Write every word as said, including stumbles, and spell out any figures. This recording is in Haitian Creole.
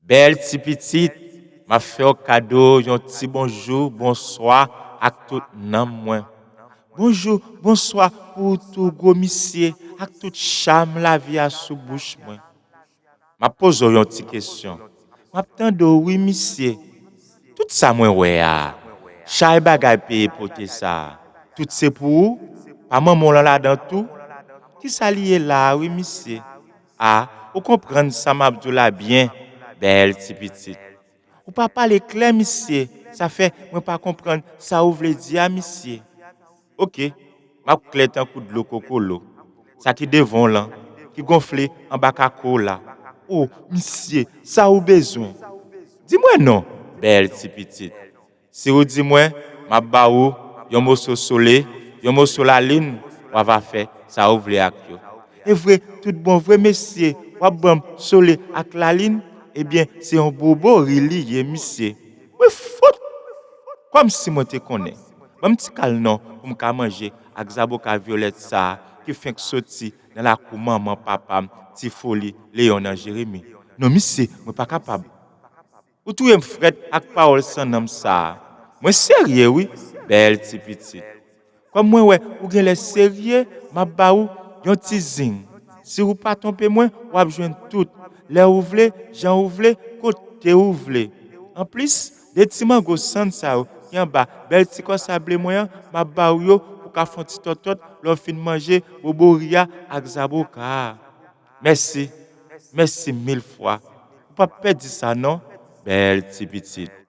Bèl ti pitit, m ap fè w kado yon ti bonjou, bonswa ak tout nanm mwen. Bonjou, bonswa pou ou tou, gwo misye, ak tout cham lavi a sou bouch mwen. M ap poze w yon ti kesyon. M ap tande w, wi, misye. Tout sa mwen wè a, chay bagay peye pote sa a, tout se pou ou? Pa manman w lan ladan tou? Kisa li ye la a, wi, misye? A, ou konprann sa m ap di w la byen, bèl ti pitit. Ou pa pale klè, misye. Sa fè mwen pa konprann sa ou vle di a, misye. Oke, m ap klè tankou dlo kokolo. Sa ki devan w lan, ki gonfle anba kako w la. O, misye, sa ou bezwen? Di mwen non, bèl ti pitit. Si ou di mwen, m ap ba ou yon moso sole, yon moso lalin, w ava fè sa ou vle ak yo. E vre, tout bon vre, mesye, w ap ban m sole ak lalin? Ebyen, se yon bobori li ye, misye. Mwen fout! Kòmsi mwen te konnen. Ban m ti kal non pou m ka manje ak zaboka vyolèt sa a ki fenk soti nan lakou manman papa m, Ti Foli, Leyon nan Jeremi. Non, misye, mwen pa kapab. Ou touye m frèt ak pawòl san nanm sa a. Mwen serye, wi, bèl ti pitit. Kòm mwen wè ou genlè serye, m ap ba ou yon ti zing. Si ou pa twonpe mwen, w ap jwenn tout. Lè ou vle, jan ou vle, kote ou vle. Anplis, de ti mango sann sa yo ki anba bèl ti kò sable mwen an, m ap ba ou yo pou w ka fè yon ti tòtòt lè w fin manje bobori a ak zaboka a. Mèsi, mèsi mil fwa. Ou p ap pèdi sa non, bèl ti pitit.